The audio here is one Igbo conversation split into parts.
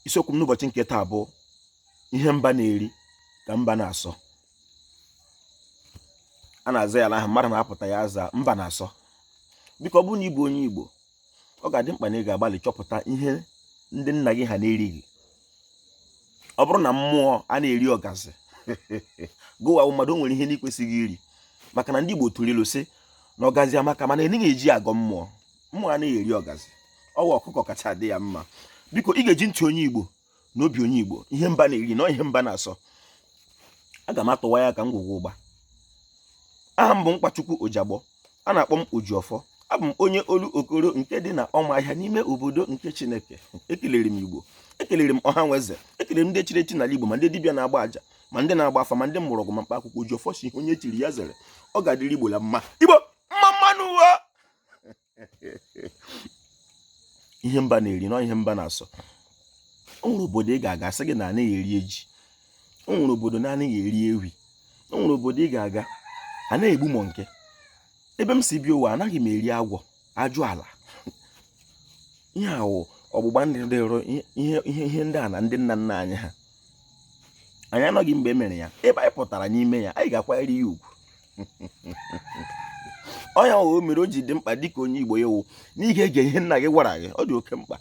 Isiokwu m n'ụbọchị nke taa bụ ihe mba na-eri ka mba na-asọ. A na-aza ya n'aha mmadụ na-apụta ya aza mba na-asọ. Biko, ọ bụrụ na ị bụ onye Igbo, ọ ga-adị mkpa na ị ga-agbalị chọpụta ihe ndị nna gị ha na-erighị. Ọ bụrụ na mmụọ a na-eri ọgazi, gụwa mmadụ, o nwere ihe na kwesịghị iri, maka na ndị Igbo tụrụ ilu sị na ọgazi amaka, mana anaghị eji agọ mmụọ. Mmụọ anaghị eri ọgazi, ọwa ọkụkọ kacha adị ya mma. Biko, ị ga-eji ntị onye Igbo na obi onye Igbo, ihe mba na-eri na ihe mba na-asọ, aga m atụwa ya ka ngwugwu ụgba. Aha m bụ Mkpachukwu Ojiagbọ, a na-akpọ m Ojiọfọ. Abụ m onye Olokoro nke dị na Ọmahịa n'ime obodo nke Chineke. Ekelere m Igbo, ekelere m ọha nwe eze, ekelere m ndị chiri echi n'ala Igbo, ma ndị dibịa na-agba aja, ma ndị na-agba afa, ma ndị mgbọrọgwụ, ma mkpa akwụkwọ. Ojiọfọ si ihe onye chiri ya zere, ọ ga-adịrị Igbo la mma. Igbo mma mma nụ o. Ihe mba na-eri na ihe mba na-asọ. O nwere obodo ị ga-aga, sị gị na anaghị eri eji. O nwere obodo na-anaghị eri ewi. O nwere obodo ị ga-aga, anaghị egbu monkey. Ebe m si bịa ụwa, anaghị m eri agwọ, ajụ ala. Ihe awụ ọgbụgba ndụ dịrụ ihe ihe ndị a na ndị nna nna anyị ha. Anyị anọghị mgbe e mere ya. Ebe anyị pụtara n'ime ya, anyị ga-akwanyere ya ugwu. Ọ ya o mere o ji dị mkpa dịka onye Igbo ya wụ na ị ga-ege ihe nna gị gwara gị. Ọ dị oke mkpa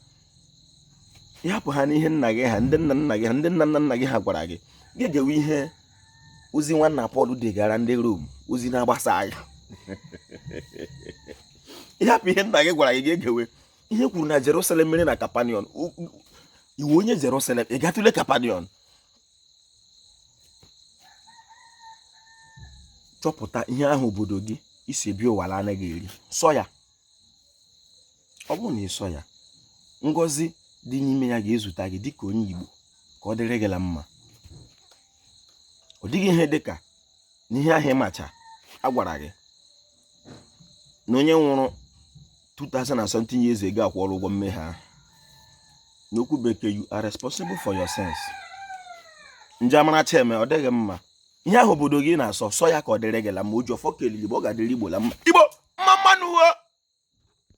ịhapụ ha n'ihe nna gị ha, ndị nna nna gị ha, ndị nna nna nna gị ha gwara gị. Gị gewe ihe ozi nwanna Pọl degara ndị Rom, ozi na-agbasa anyị. Ịhapụ ihe nna gị gwara gị, ga-egewe ihe kwuru na Jerusalem mere na Kapanion. Ị wụ onye Jerusalem, ị gatụle Kapanion? Chọpụta ihe ahụ obodo gị i si bịa ụwa la anaghị eri, sọ ya. Ọ bụrụ na ị sọ ya, ngọzi dị n'ime ya ga-ezute gị dịka onye Igbo, ka ọ dịrị gị la mma. Ọ dịghị ihe dịka na ihe ahụ ị macha a gwara gị na onye nwụrụ 2000 and something years ago akwụọla ụgwọ mmehie ahụ. N'okwu bekee, you are responsible for your sins. Nje amaracha eme, ọ dịghị mma. Ihe ahụ obodo gị na-asọ, sọ ya ka ọ dịrị gị la mma. Ojiọfọ keliri Igbo, ọ ga-adịrị Igbo la mma. Igbo